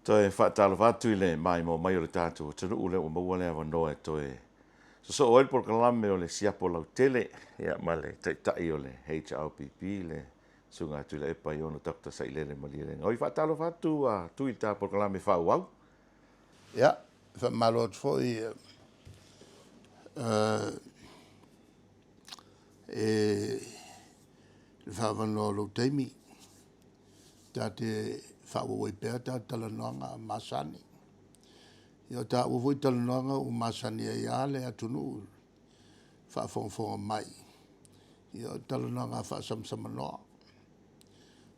Toe faatalofa atu i le maimoa mai o le tatou atunuu lea ua maua le avanoa e toe sosoo ai le polokalame o le Siapo Lautele ia ma le Taitai o le HRPP le Susuga Tuilaepa Iono Dr. Sailele Malielegaoi. Faatalofa atu a Tui i le ta polokalame faaauau. Ia, faamalo atu foi i le faaavanoa o lou taimi ta te faaauau ai pea a ta talanoaga masani. Ia o taua foi talanoaga ua masani ai lava le atunuu i le faafogafoga mai, ia o talanoaga faasamasamanoa.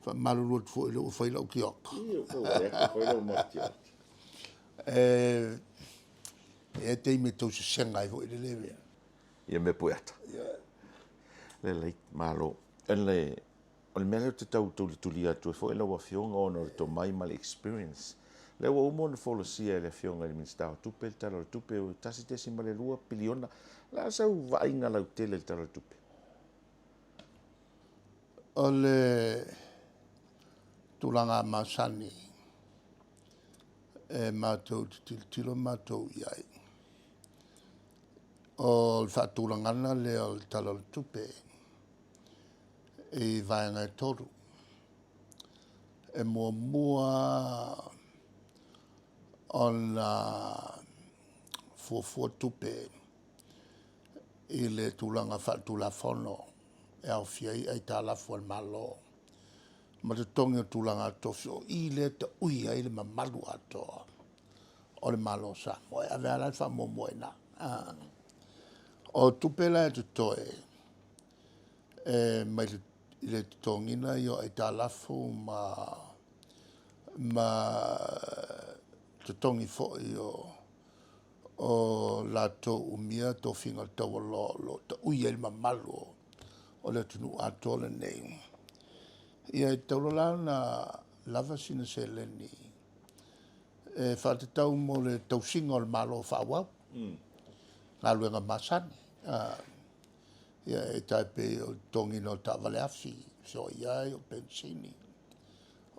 E faamalulu atu foi o lea ua fai lau tioata, e i ai taimi e tau sesega ai foi lele. Ia mea pueata. Lelei, malo. O le mea lea ou te tau tulitulia atu ai foi lau Afioga ona o le tomai ma le experience. O lea ua uma ona folasia e le Afioga i le Minisita o Tupe le Tala o le Tupe, $1.2 piliona. O le a sau vaaiga lautele i le Tala o le Tupe? O le tulaga masani e matou te tilotilo matou i ai, o le faatulagana lea o le Tala o le Tupe i vaega e 3. E muamua lava ona fuafua tupe i le tulaga faale-Tulafono e aofia ai aitalafu a le Malo ma totogi o tulaga tofi, o i lea e taui ai le mamalu atoa o le Malo o Samoa. E ave lava la le faamuamua i ina. O tupe la e totoe mai le totogiina lea o aitalafu ma totogi foi o latou umia tofiga taualoa o lo o taui ai le mamalu o le atunuu atoa lenei, ia e tatau loa la ona lava sina seleni e faatatau mo le tausiga o le Malo faaauau, galuega masani. Ia e tai pei o le totogiina o taavale afi e feoai ai, o penisini,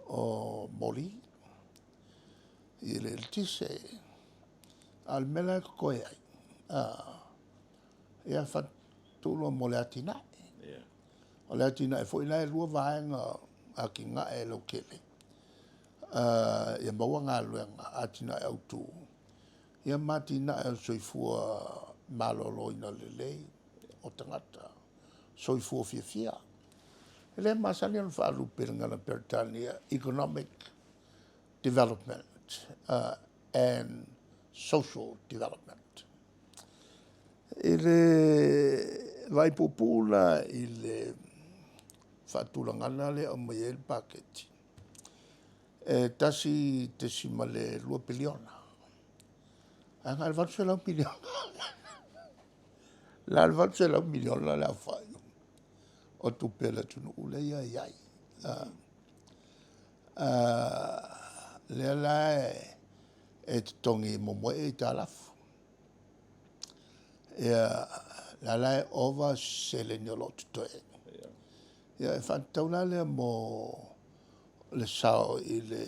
o moli i le eletise. A o le mea la e totoe ai, ia faatutu loa mo le atinae. O le atinae foi la e lua vaega atinae lautele, ia maua galuega, atinae autu, ia ma atinae o le soifua maloloina lelei o tagata, soifua fiafia. E le masani ona faalupe i le gagana Peretania, economic development and social development. I le vaai puupuu la i le faatulagana lea e aumai ai le paketi, e $1.2 piliona, ae na o le $800 miliona. Na o le $800 miliona le aofai o tupe a le atunuu lea e i ai. Lea la e totogi muamua ai aitalafu. Ia, la la e ova se seleni o lo o totoe. Ia e faatatau la lea mo le sao i le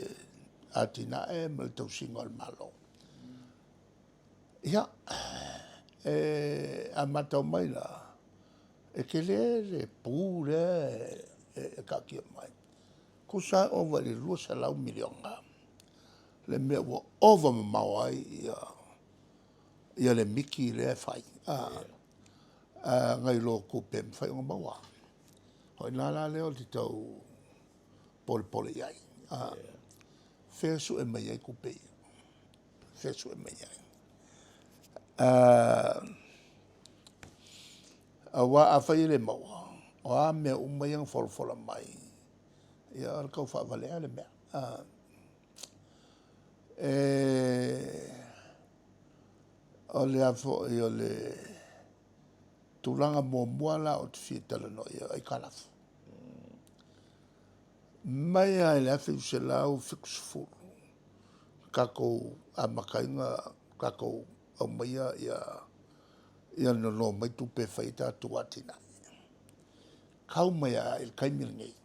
atinae ma le tausiga o le Malo. Ia, a matau mai la, e tele le pu lea e taatia mai, tusa lava e ova i le $200 miliona le mea ua ova mamao ai le miti lea e fai nai lo tupe e mafai ona maua. O i ina la lea ou te tau polepole i ai, fea e sue mai ai tupe ia? Fea e sue mai ai? Aua afai e le maua, o a mea uma ia na folafola mai, ia o le tau faavalea le mea. O le a foi o le tulaga muamua la ou te fia talanoa i ai o aitalafu. Mai lava i le 1970 na tatou amata ai ona tatou aumaia ia nono mai tupe e fai ai tatou atinae, tau mai lava i le taimi lenei,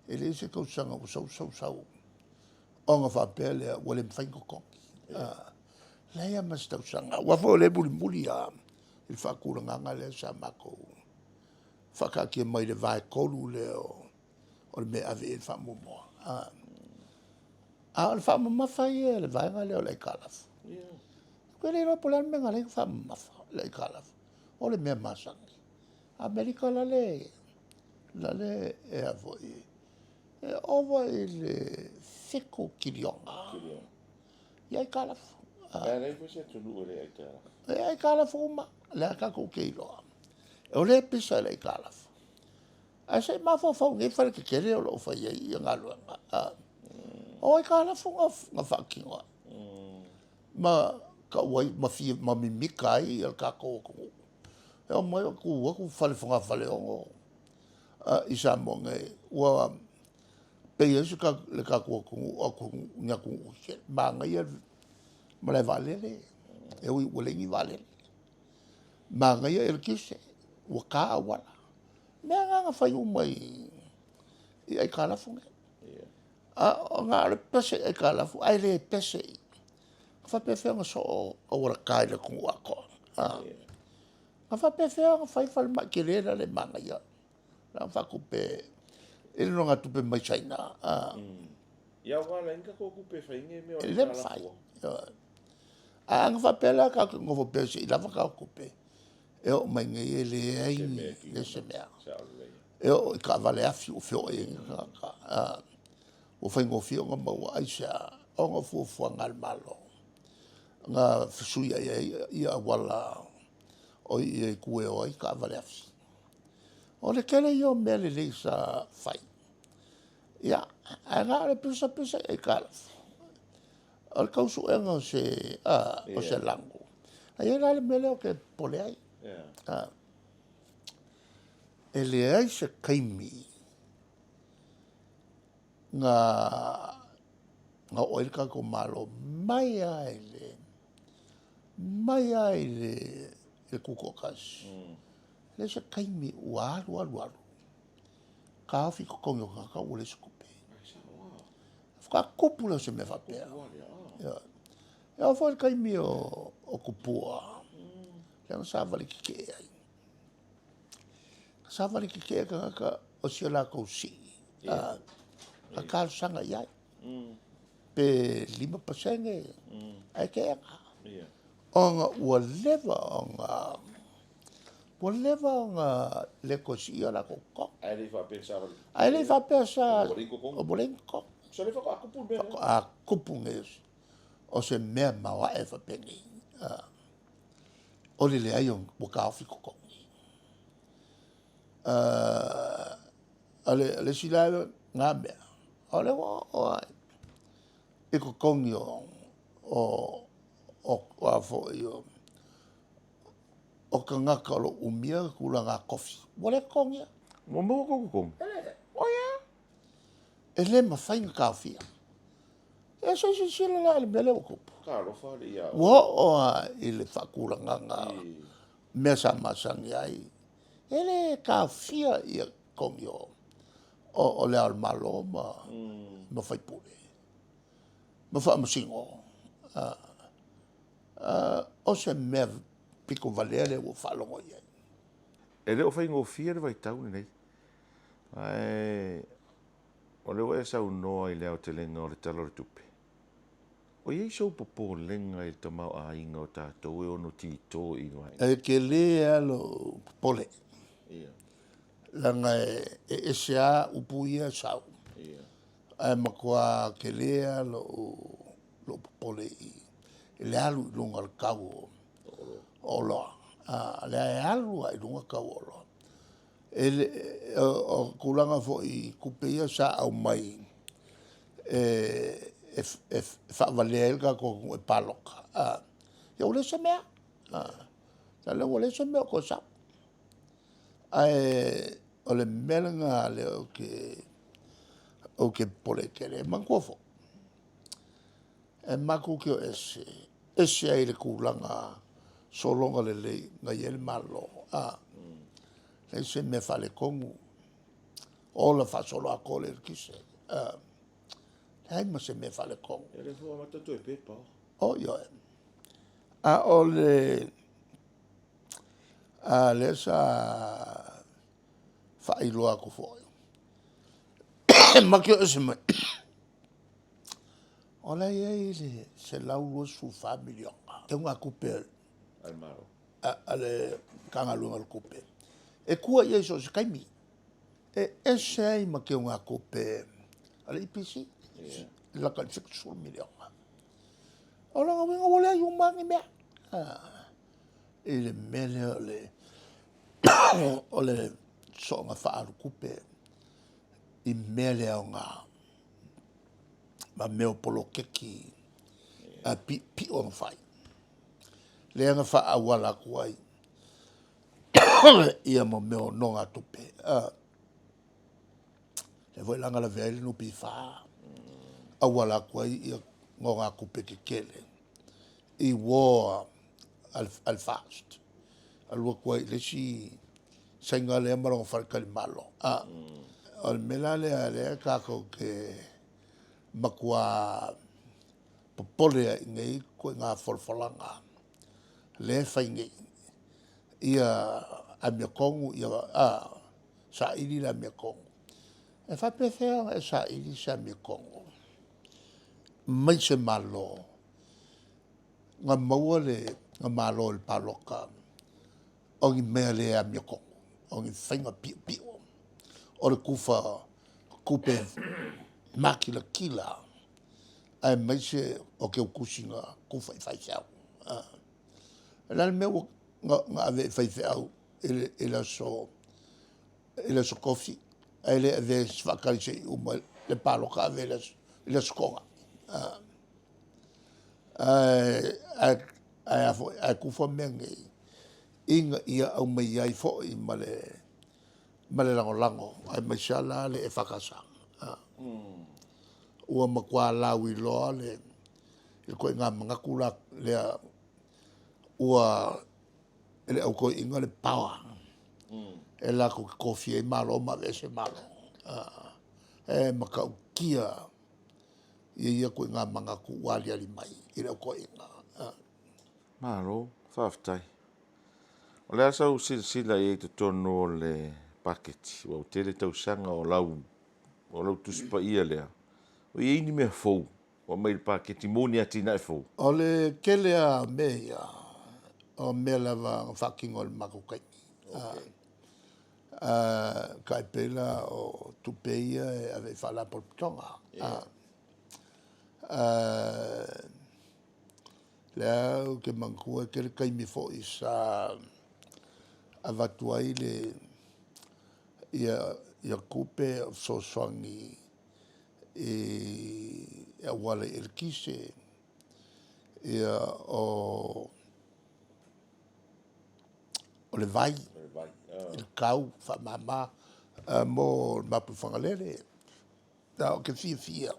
e leai se tausaga ua sau sau sau. Ona faapea lea ua le mafai ona totogi. Leai lava ma se tausaga. Aua foi o lea e mulimuli lava i le faatulagaga lea sa matou faataatia mai i le vaetolu lea o le mea e ave i ai le faamuamua. A o le faamamafa ia i le vaega lea o le aitalafu, ou te le iloa po o le a le mea na ala ai ona faamamafa le aitalafu. O le mea masani. Amerika la le e a foi, e ova i le 7 kiliona i aitalafu. E leai foi se atunuu e le aitalafu. E aitalafu uma, o lea tatou te iloa. O lea e pisa i le aitalafu. Ae se i mafaufau i nei faletetele o lo o fai ai galuega, o aitalafu na faatino ai ma tau ai ma fia ma mimita ai le tatou atunuu. E omai o tu atu fale fogafaleono i Samoa nei, ua pei ai le tatou atunuu i ni atunuu tetele. Manaia le malae vaalele, e ui ua leai ni vaalele, manaia eletise, ua ta auala. O mea na na fai uma i aitalafu nei. A na o le pese i aitalafu ae le pese i, e faapefea ona soo auala ta i le atunuu atoa? Na faapefea ona fai falemai tele la e manaia la na faatupe i le nonogatupe mai Saina? Ia aua e leai ni tatou tupe e fai ai nei mea o le le mafai. A na faapea la tatou te nonofo pea seia lava tatou tupe, e oo mai nei e leai ni se mea. E oo i taavale afi ua feoai ai tagata, ua faigofie ona maua. Aisea? Ona o fuafuaga a le Malo na fesuiai ai auala o i tua e o ai taavale afi. O le tele ia o mea lelei sa fai, ia, ae na o le pisa pisa i aitalafu. O le tau suega o se lanu. Ae i ai la le mea lea ou te popole ai, e leai se taimi na oo ai le tatou Malo mai lava i le, mai lava i le Tutoatasi, leai se taimi ua alu alu alu, taofi totogi o tagata ua leai se tupe. Faatoa tupu lea o se mea faapea. Ioe. E oo foi i le taimi o Tupua, lea na savali tetee ai. Na savali tetee tagata o si a latou sii na talosaga i ai, pe 5% ae teena, ona ua leva ona ua leva ona le toe siia o latou totogi. Ae le i faapea sa Ae le i faapea sa ua leai ni totogi. So lea faatoa tupu le mea lea. Faatoa tupu nei o se mea maoae faapenei, o le leai ua taofi totogi. O le isi la na mea, o lea ua oo lava i totogi o tagata o lo o umia tulaga tofi, ua le totogia. Ua maua tou totogi? E leai. O ai a? E le mafai ona taofia. Ia se i silasila la i le mea lea ua tupu. Talofa alii ia oe. Ua oo lava i le faatulagaga mea sa masani ai, e le taofia ia totogi o Le Ao o le Malo ma sui usufono ma faamasino. O se mea pito valea lea ua ou faalogo i ai. E le o faigofie le vaitau lenei, ae o lea ua e saunoa i le aotelega o le Tala o le Tupe. O i ai sou popolega i le tamaoaiga o tatou e ono tito i vaega? E tele lava lou popole, leaga e ese lava upu ia e sau, ae matua tele lava lou popole i le alu i luga o le tau o oloa. O lea e alu lava i luga tau o oloa. O tulaga foi i tupe ia sa aumai e faavalea ai le tatou atunuu e palota, ia ua leai se mea. O lea ua leai se mea o toe sau. Ae o le mea lena o lea ou te popole ai tele. E manatua foi, e matou te o ese, ese ai le tulaga sologa lelei na i ai le Malo, leai se mea faaletonu, ola faasoloatoa le eletise. Leai ma se mea faaletonu. Ia lea foi ua amata toe pepa. O ioe. A o le a lea sa faailoa atu foi, matou o ese mai, o la e i ai le $124 miliona teugatupe a le Malo, a le Matagaluega o le Tupe, e tua i ai i so o se taimi. E ese ai ma teugatupe a le EPC, lata i le $70 miliona. O lona uiga ua leai uma lava ni mea i le mea lea o le soona faaalu tupe i mea le aoga ma mea o poloketi piopio na fai, lea na faaauala atu ai ia ma mea o nonogatupe. Lea foi la na lavea ai le NPF, auala atu ai ia nonogatupe tetele i uo a le FAST, alu atu ai i le isi Saina lea ma lona faletalimalo. O le mea la lea lea tatou te matua popole ai i nei ituaiga folafolaga lea e fai nei, ia amiotonu, ia saili le amiotonu. E faapefea ona e saili se amiotonu mai se Malo na maua le Malo i le palota o ni mea le amiotonu, o ni faiga piopio, o le tufa o tupe makilatila aemaise o teutusi na tufa i faifeau. O le a le mea na ave ai i faifeau i le aso Tofi ae le avea e faatali se i uma le palota ave i le aso Toonai? Ae tufa mea nei ina ia aumai ai foi ma le lagolago aemaise lava la le EFKS. Ua matua lauiloa le ituaiga manatu lea ua i le au toeaiina le power e latou te tofia ai Malo ma aveese Malo. E matautia ia ituaiga manatu ua aliali mai i le au toeaiina. Malo faafetai. O le a sau silasila i ai i totonu o le paketi aua ua tele tausaga o lau Tusi Paia lea, o i ai ni mea fou ua aumai i le paketi mo ni atinae fou? O le tele lava o mea ia, o mea lava na faatino i le matou taimi. Tai pei la o tupe ia e ave i Faalapotopotoga. Lea ou te manatua e tele taimi foi sa avatu ai le ia tupe o fesoasoani i auala i eletise, ia o le vai, i le tau faamama mo le mapuifagalele. Ae ou te fiafia,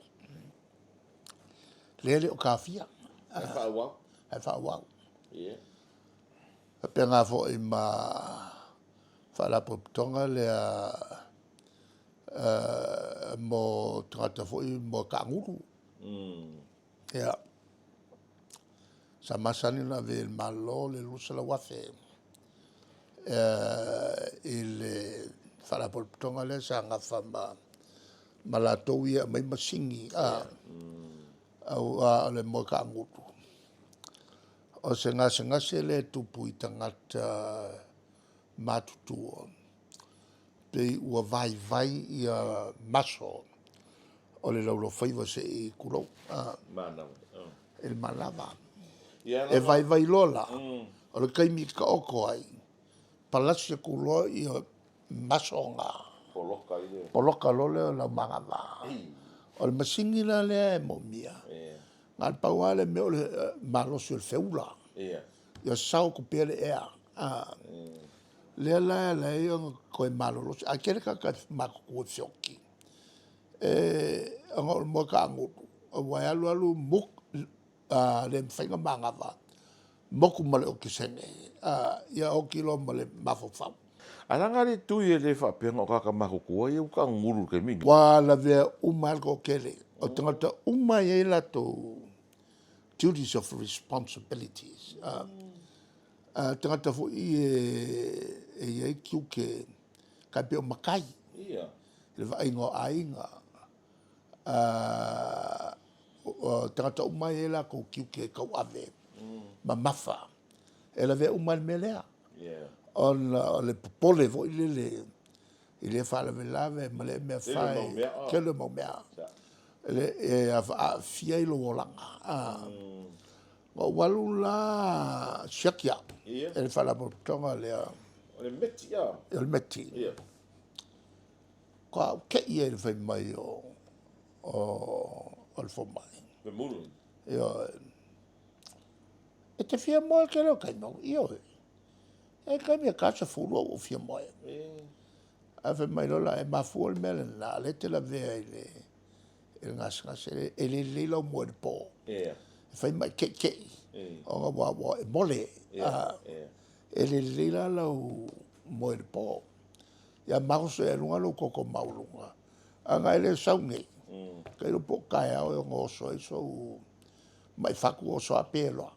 lea e le o taofia. Ae faaauau. Ae faaauau. Faapena foi ma Faalapotopotoga lea mo tagata foi moe taagulu. Ia, sa masani ona ave i ai e le Malo le $200,000 i le Faalapotopotoga lea sa nafa ma latou ia e aumai masini aua o le moe taagulu, o se gasegase lea e tupu i tagata matutua, pei ua vaivai maso o le laulofaiva se i tulou, i le manava. E vaivai loa la, o le taimi e taoto ai, palasi atu loa maso na, poloka loa lea o lau manava. O le masini la lea e moomia, na o le pau lava le mea o le malosi o le feula, ia sao atu pea le ea. Lea la e ala ai ona toe malolosi, ae tele tagata matutua e feoti, ona o le moe taagulu, aua e alu alu le mafai ona manava, motu ma le okesene, ia oti loa ma le mafaufau. Ae leaga le tui e le faapea na o tagata matutua ia ua taagugulu i le taimi lenei. Ua lavea uma lava le toatele. O tagata uma e i ai latou duties of responsibilities. Tagata foi e i ai tiute tai pei o matai i le vaaiga o aiga. O tagata uma e i ai latou tiute e tauave mamafa. E lavea uma lava i le mea lea, ona o le popole foi lele i lea faalavelave ma lea mea fai, tele o mau mea e aafia ai lou olaga. Na ou alu la siaki au e le Faalapotopotoga lea. O le METI a? O le METI. Faatoa ou te i ai i le fai mai o le fomai. Ioe. E te fia moe i le tele o taimi? Ioe. E i ai taimi e 40 ou fia moe. Ae fai mai loa la, e mafua le mea lena, o lea e te lavea i le gasegase, e le lelei lau moe i le po. E fai ma e teitei, ona ua e mole. E le lelei la lau moe i le po. Ia ma oso ai i luga lou toto maualuga. Ana e le sau nei, tailo po o taeao e ono oso ai sou mai fatu oso lava pe loa.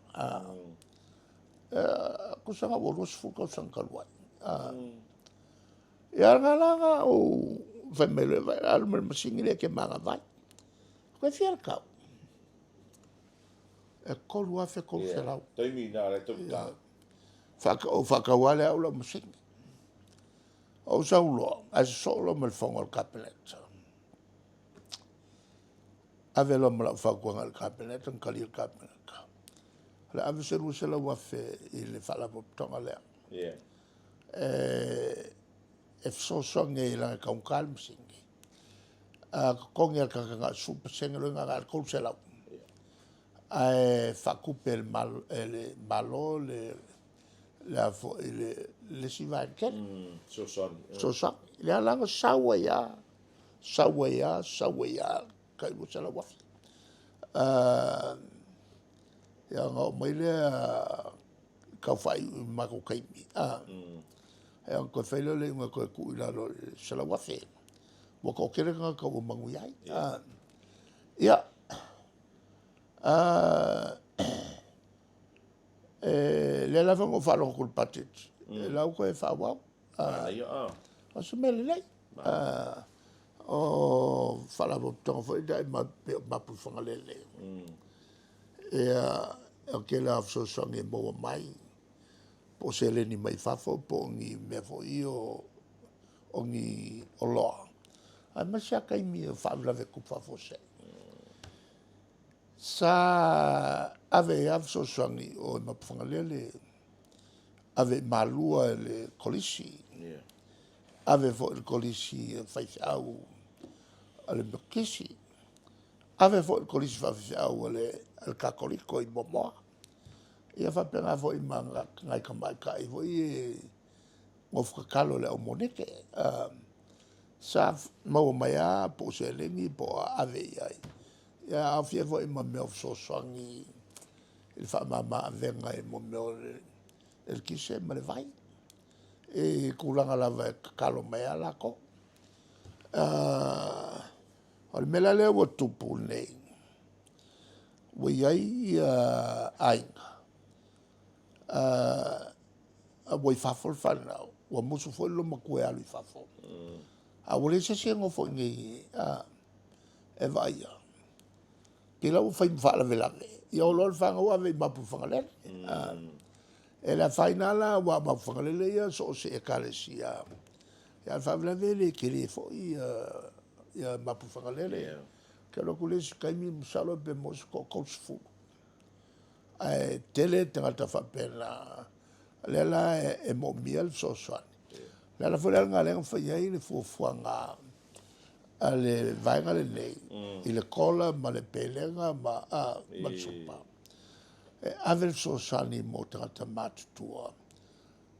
Tusa na ua 20 tausaga talu ai. Ia na la na ou fai mai loa, vaai alu ma le masini lea e te manava ai. Koe fia le tau? E $3,300. Taimi na le tau ta. Ou faatau lava lea au lau masini. Ou sau loa, ae sosoo loa ma le fono a le Kapeneta. Ave loa ma lau fautuaga i le Kapeneta na talia e le Kapeneta. O le a ave se $200,000 i le Faalapotopotoga lea e fesoasoani ai leaga e taugata le masini. A totogi e le tagata na o le 10%, lona uiga na o le $300, ae faatupe e le Malo le isi vaega tele. Fesoasoani. Fesoasoani. Lea la na sau ai lava, sau ai lava, sau ai lava tai $200,000. Ia ona oo mai lea tau faaiuiu i le matou taimi, ia ona toe fai lea o le iuga e toe tuu i lalo i le $100,000. Ua toatele tagata ua manuia ai. Ia, lea lava na ou faalogo atu i le paketi, o la ua toe faaauau. O se mea lelei. O Faalapotopotoga foi nei pei o Mapuifagalele, ia, o le tele lava o fesoasoani e maua mai, po o seleni mai fafo po o ni mea foi ia o ni oloa, aemaise lava taimi o faalavelave tutupu faafuasei. Sa ave ai lava fesoasoani i o i Mapuifagalele, ave i Malua i le Kolisi, ave foi i le Kolisi a faifeau a le Metotisi, ave foi i le Kolisi faafeifeau a le Katoliko i Moamoa. Ia faapena foi ma nai tamaitai foi ia e nofo tatalo i le au moneke. Sa maua mai lava po o seleni po o a ave i ai, ia aofia ai foi ma mea o fesoasoani i le faamama avega i mea o le eletise ma le vai, i tulaga lava e tatalo mai lava latou. O le mea la lea ua tupu nei, ua i ai aiga ua i fafo le fanau, ua musu foi le loomatua e alu i fafo, a ua leai se isi e nofo i inei e vaaia. Pei la ua fai ma faalavelave, ia o loa le fanau ave i Mapuifagalele. E le afaina lava la aua o Mapuifagalele ia so o se Ekalesia lava, a o le faalavelave e le tele foi Mapuifagalele. Ou te alu atu le isi taimi masalo pe maua se toa-30, ae tele tagata faapena, o lea la e moomia le fesoasoani. O le ala foi la lena lea na fai ai le fuafuaga a le vaega lenei i le kola ma le pelega ma le supa, e ave le fesoasoani mo tagata matutua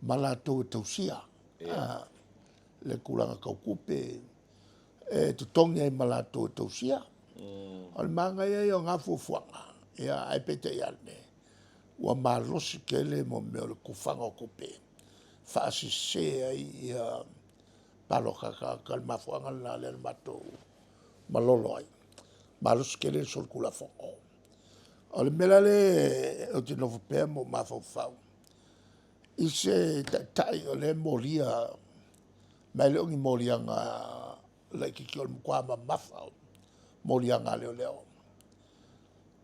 ma latou e tausia le tulaga tau tupe, e totogi ai ma latou e tausia. O le manaia ia o na fuafuaga, ae peitai ane, ua malosi tele mea o le tufaga o tupe. faasese ai ia paloka a tagata. O le mafuaaga lena lea na matou malolo ai. Malosi tele le solitulafono. O le mea la lea ou te nofo pea ma ou mafaufau i se taitai o lea e molia, ma e le o ni moliaga laitiiti, o le matua mamafa o moliaga a leoleo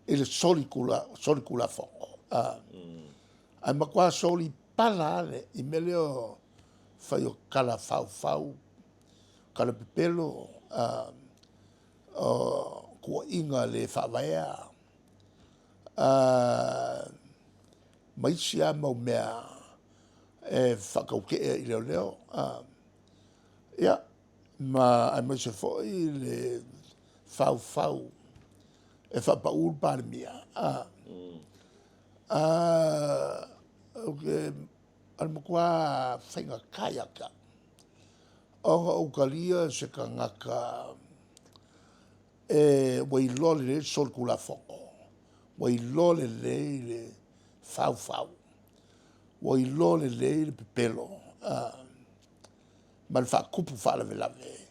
i le solitulafono. Ae matua solipala lava i mea ia o fai o tala faufau, tala pepelo, o tuuaiga le faavaea, ma isi lava mau mea e faatautee ai i leoleo. Ia, ma aemaise foi le faufau e faapau le Palemia. O le matua faigata ia te au ona ou talia se tagata ua iloa lelei le solitulafono, ua iloa lelei le faufau, ua iloa lelei le pepelo ma le faatupu faalavelave,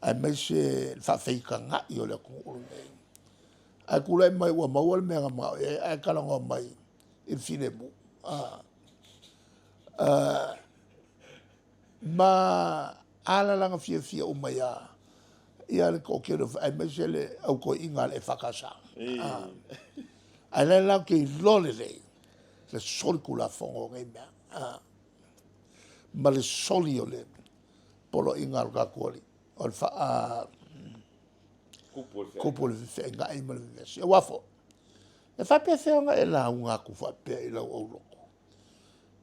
aemaise le faafeitagai o le atunuu lenei. Ae tulai mai ua maua le mea na manao i ai ae talanoa mai i le filemu. Ma alalaga fiafia uma ai lava le toatele, aemaise le au toeaina a le EFKS. Ae o lea latou te iloa lelei le solitulafono o nei mea, ma le soli o le poloaiga a lo tatou Alii, o le tupu o le fefeaigai ma le vevesi. Aua foi, e faapefea ona e lauga atu faapea i lau aulotu,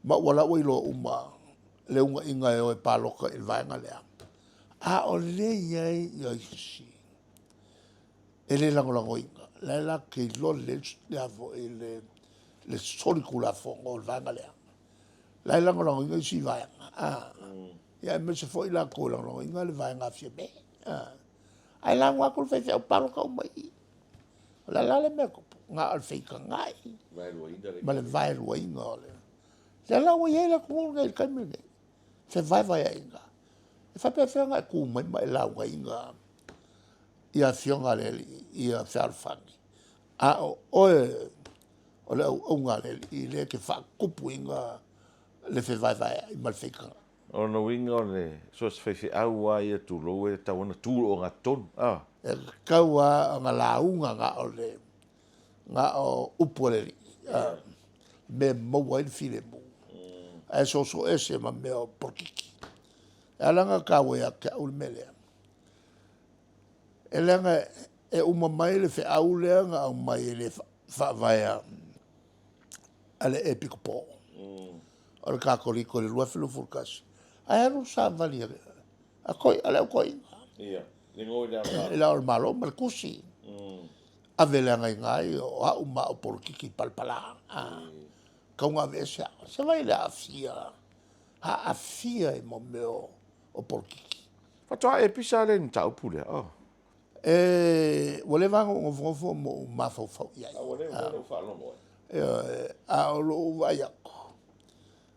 ma ua la ua iloa uma le unaiga e o e palota i le vaega lea, a o lea e i ai isi e le lagolagoina, la e latou te iloa lelei le solitulafono o le vaega lea, la e lagolagoina isi vaega, ia aemaise foi i latou e lagolagoina le vaega a Fiame. Ae lauga atu le faifeau, palota uma i i. O le a la le mea e tupu? Na o le feitagai ma le vaeluaina o le… Lea la ua i ai le atunuu lenei i le taimi lenei, fevaevaeaiga. E faapefea ona e tu mai ma e laugaina ia afioga a le Alii ia fealofani, a o oe o le auauna a le Alii lea e te faatupuina le fevaevaeai ma le feitagai. O lona uiga o le, so o se faifeau lava ia tulou, e tatau lava ona tu i le ogatotonu. E tatau lava ona lauga na o upu a le Alii, mea e maua ai le filemu, ae soso ese ma mea o polokiki. E ala ona taua ia te au le mea lea, e leaga e uma mai le feau lea na aumai e le faavaea a le Epikopo o le Kakoliko i le 2021, ae alu le savali a le au toeaina i Le Ao o le Malo ma le tusi, ave e leagaina ai o au ma au polokiki palapala, tatau ona aveese au. Se vaai i le aafia, aafia i mea o polokiki. Faatoa e pisa lea i le mataupu lea? Ua leva lava ona ou nofonofo ma ou mafaufau i ai. A ua leva foi ona ou faalogo ai. Ioe, a o lou vaai atu,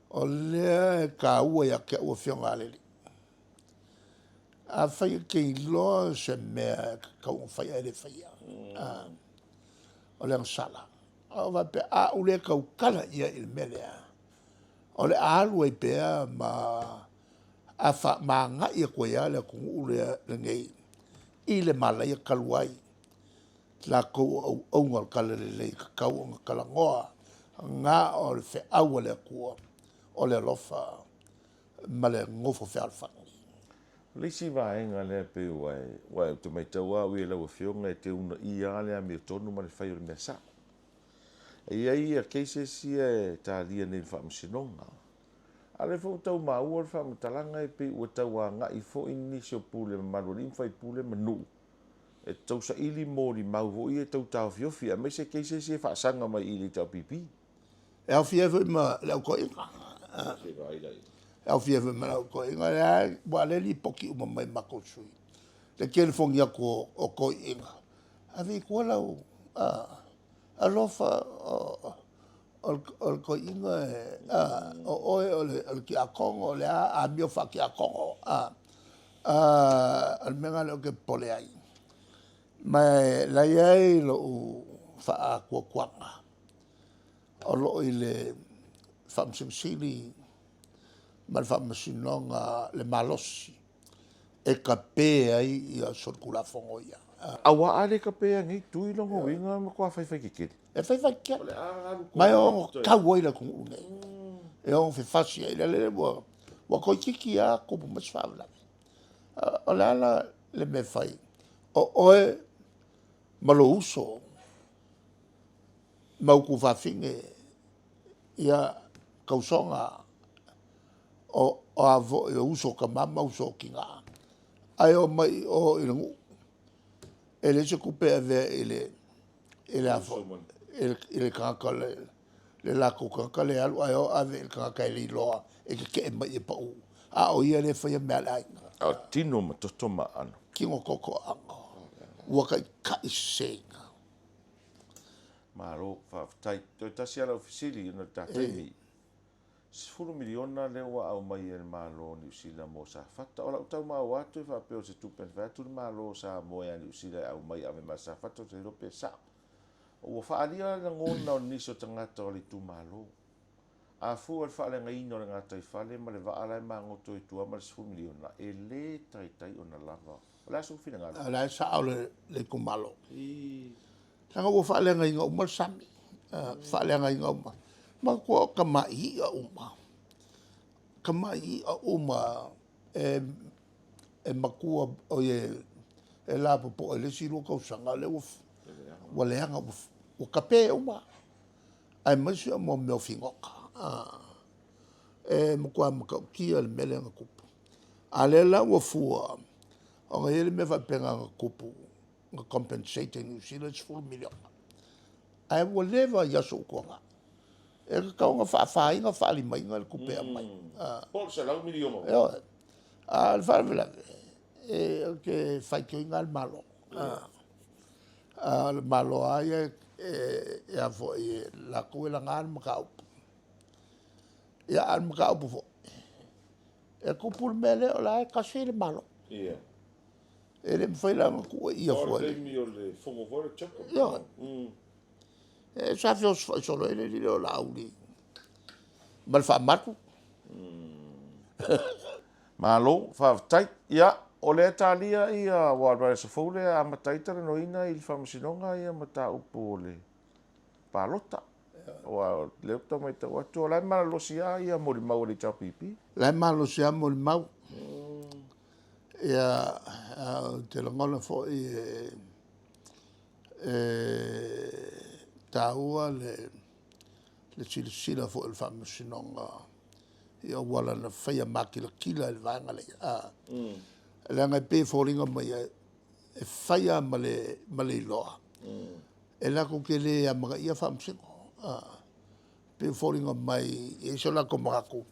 o lea e taua ia te au afioga a le Alii. Afai e te iloa se mea e tatau ona fai ae le faia, o le agasala. A ou faapea a ou le tautala i ai i le mea lea, o le a alu ai pea ma agai atu ai lava le atunuu lenei i le malaia talu ai latou o auauna o le talalelei e tatau ona talanoa na o le feau a le Atua o le alofa ma le nofo fealofani. O le isi vaega lea pei ua e, aua ou te matau lava au ia i lau Afioga e te uunaia lava le amiotonu ma le fai o le mea sao. E i ai cases ia e talia nei i le Faamasinoga, a o lea foi ua tau maua le faamatalaga e pei ua tau agai foi nisi o pule mamalu a alii ma faipule ma nuu e tau saili molimau foi ia e tau taofiofi, aemaise cases ia e faasaga mai i le HRPP. E aofia ai foi ma le au toeaina. E aofia ai foi ma le au toeaina. Leai, aua o lea e lipoti uma mai e matou sui le telefoni atu o toeaiina, ave i tua lau alofa. O le toeaina e, o oe o le tiakono, o le a amio faa-tiakono, o le mea lena lea ou te popole ai. Ma o la e i ai lou faatuatuaga o lo o i le Faamasino Sili ma le Faamasinoga le malosi e tape ai solitulafono ia. Aua a le tapeina nei tui, lona uiga e matua faifai tetele. E faifai tetele, ma e ono tau ai le atunuu lenei, e ono fefasi ai. O lea ua toeitiiti lava tupu mai se faalavelave. O le a la le mea e fai? O oe ma lou uso ma ou tuafafine, ia, tausoga, o uso a tama ma uso a tina, ae omai i o i le nuu, e leai se tupe e avea i le tagata le latou tagata lea e alu ae o ave i le tagata e le iloa e tetee mai e pau, a o ia lea e faia mea a le aiga. O tino ma toto ma aano. Tino, toto, aano. Ua taitaiseseina. Malo faafetai. Toe tasi lava lau fesili ona o le ta taimi. $10 miliona lea ua aumai e le Malo o Niu Sila mo Safata. O lau tau maua atu e faapea o se tupe na fai atu le Malo o Samoa ia Niu Sila e aumai e ave mo Safata, ou te le iloa pe sao. Ua faaalia lagona o nisi o tagata o le itumalo. A fua i le faaleagaina o le gataifale ma le vaa la e magoto i tua ma le $10 miliona, e le taitai ona lava. O le a sou finagalo? O la e sao le itumalo. Leaga ua faaleagaina uma le sami, faaleagaina uma. Manatua o tamai i'a uma, tamai i'a uma e matua, oi e lapopoa i le isi 2 tausaga, o lea ua leaga, ua tape uma, aemaise o mea o figota. E matua matautia le mea lea na tupu. A o lea la ua fua, ona e i ai le mea faapea na ona tupu, na compensate e Niu Sila le $10 miliona, ae ua leva i aso ua tuanai. E tatau ona faa-afaina, faalimaina le tupe e aumai. Po o le $100 miliona. Ioe. A o le faalavelave, ou te faitioina lava le Malo. O le Malo lava ia latou e laga le mataupu. Ia, a o le mataupu foi, e tupu le mea lea o la e tasi le Malo. E le mafai la ona tuuaia fua. O le taimi o le fono foi lea o le CHOGM. Ioe. Sa feosofai solo ai le alii lea o Laauli ma le faamalu. Malo faafetai. Ia, o lea e talia aua o le vaiaso fou lea e amata ai talanoaina i le Faamasinoga mataupu o le palota. Aua o lea ou te tau matau atu o la e malolosi lava molimau a le HRPP. O la e malosi lava molimau. Ia, ou te lagona foi e taua le silasila foi a le Faamasinoga i auala na faia matilatila e le vaega lea, leaga e pei e foliga mai e fai lava ma le iloa e latou te le amanaia Faamasino. E pei e foliga mai e i ai so latou manatu,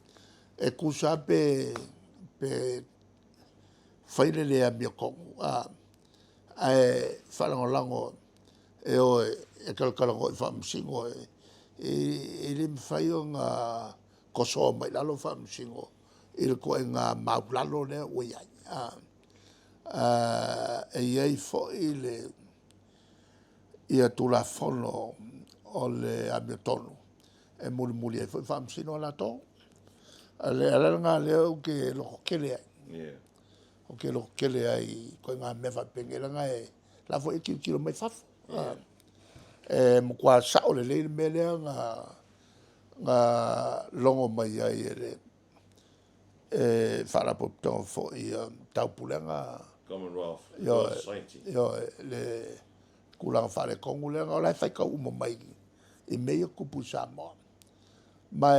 e tusa lava pe fai le le amiotonu, ae faalagolago e o e talatalanoa i Faamasino. E le mafai ona tosoa mai i lalo Faamasino i le ituaiga maulalo lea ua i ai. E i ai foi Tulafono o le amiotonu e mulimuli ai foi Faamasino latou. O le ala lena o lea ou te lototele ai, ou te lototele ai i ituaiga mea faapenei, leaga o la foi e tilotilo mai fafo. E matua sao lelei le mea lea na logo mai ai e le Faalapotopotoga foi o Taupulega. Commonwealth. Ioe, ioe, le tulaga faaletonu lea, o la e faitau uma mai i mea ia e tutupu i Samoa. Ma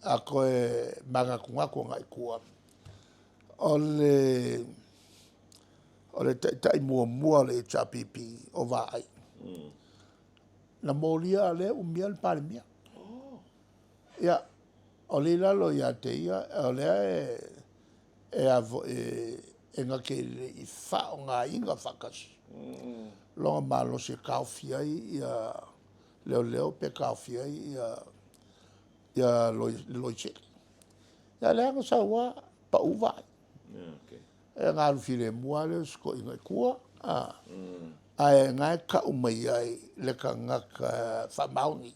a toe manatunatu agai i tua, o le taitai muamua o le HRPP o Vaai, na molia a o lea e umia le Palemia. Ia, o lea e i lalo ia te ia, o lea e na te le i faaaogaina faatasi lona malosi e taofi ai ia leoleo pe taofia ai ia ia le Loia Sili. Ia lea na sau lava, pau vaai. E na alu filemu lava lea o si toeaina i tua, a. Ae na e tau mai ai le tagata faamaoni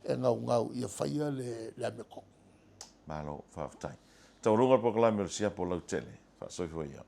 e naunau ia faia le amiotonu. Malo, faafetai. Taualuga le polokalame o le Siapo Lautele. Faasoifua ia.